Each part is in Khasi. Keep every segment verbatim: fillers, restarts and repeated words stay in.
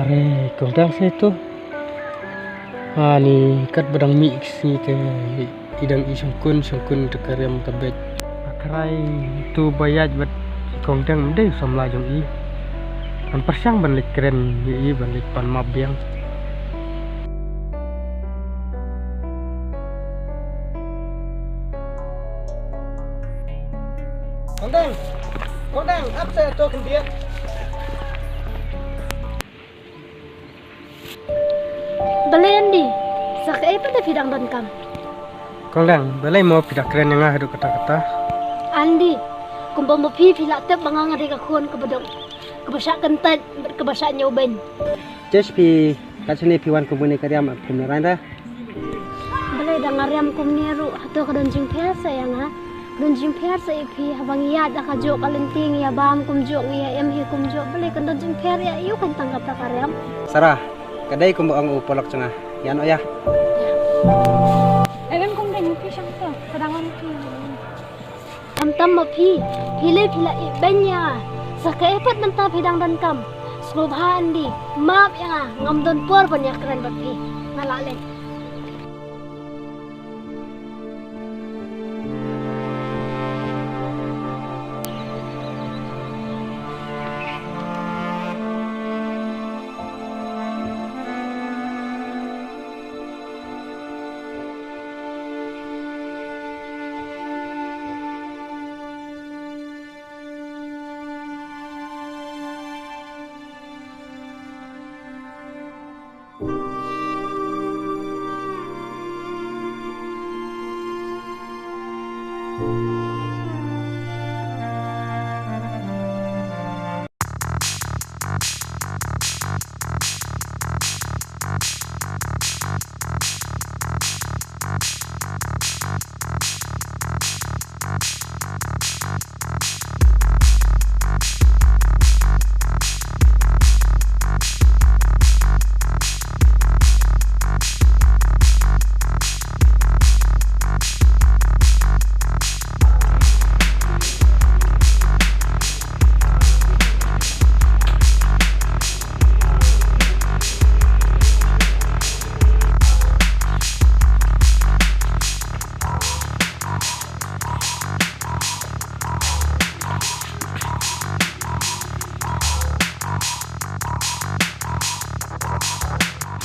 Are, kong dang se tu. Ani kat ba dang mih ki sngi te i dang i shongkun, shongkun te ka riam ka beit. Akrai tu ba ïaid bad kong dang mdei samla jong i. An pyrshang ban leit kren ïa i ban leit pan map biang. Kong dang, kong dang, ap sa to khyndiat. Balei Andy, sa kaei pat phi dang donkam? Kong dang, balei mo phi da kren ïa nga haduh katta katta? Andy, kumba mo phi phi la tip ba nga nga dei ka khun kaba duk, kaba shah kyntait bad kaba shah ñiewbeiñ. Jes phi, kat shane phi wan kumne ka riam phim na rain ra. Balei da nga riam kumne ruh, hato ka don jingpher sa ïa nga? Ka don jingpher sa ïa phi, haba ngi ïaid da ka juh ka lynti ngi ïa bam kumjuh ngi ïa im hi kumjuh, balei ka don jingpher ïa ïu kan tang kata ka riam? Sarah, ka dei kumba ong u paralok jong nga. Ïa noh ïa. Em em kum dei phi shang to, ka dang wan phi. Khamtam ma phi, phi lei phi la ibeiñ ïa nga. Sa kaei pat mynta phi dang donkam? Sngewbha Andy, map ïa nga, ngam don por ban ïakren bad phi. Nga la leit.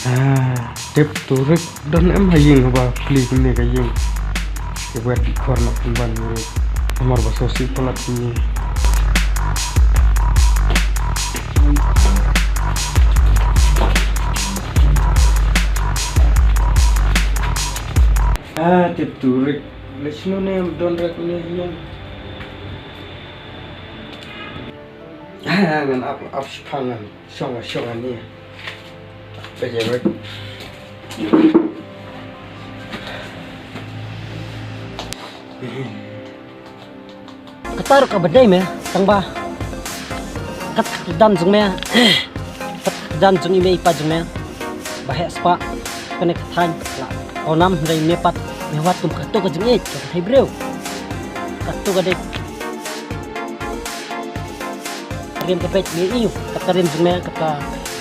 Ah, tip turik don em ha ïing haba pli kumne ka ïing. Ka wet di khor na kumban turik. Amar ba sosi palat kumne. Ah, tip turik. Lei shano ne em don rek ne ïing. Ah, ngan ap, ap shipang ngan. Shong, shong ani. Beje rek. Kata ruh kaba dei me, tang ba kat ka kyrdan jong me, kat ka kyrdan jong i mei i pa jong me ba heh spah kane ka thaiñ la. Ynda me dei me pat me wad kum kato ka jingïeit ka thaiñ briew. Kato ka dei ka riam ka peit me ïoh kat ka riam jong me, kat ka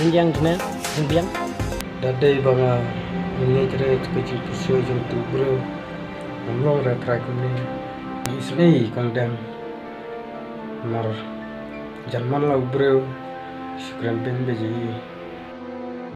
jingbiang jong me, jingbiang. Da dei ba nga ngeit re ka jingpyrsad jong uto u briew. Ngam long re trai kumne. Ngi isynei kong dang. Mar jan man la u briew. Shu kren beiñ beiñ ïa i.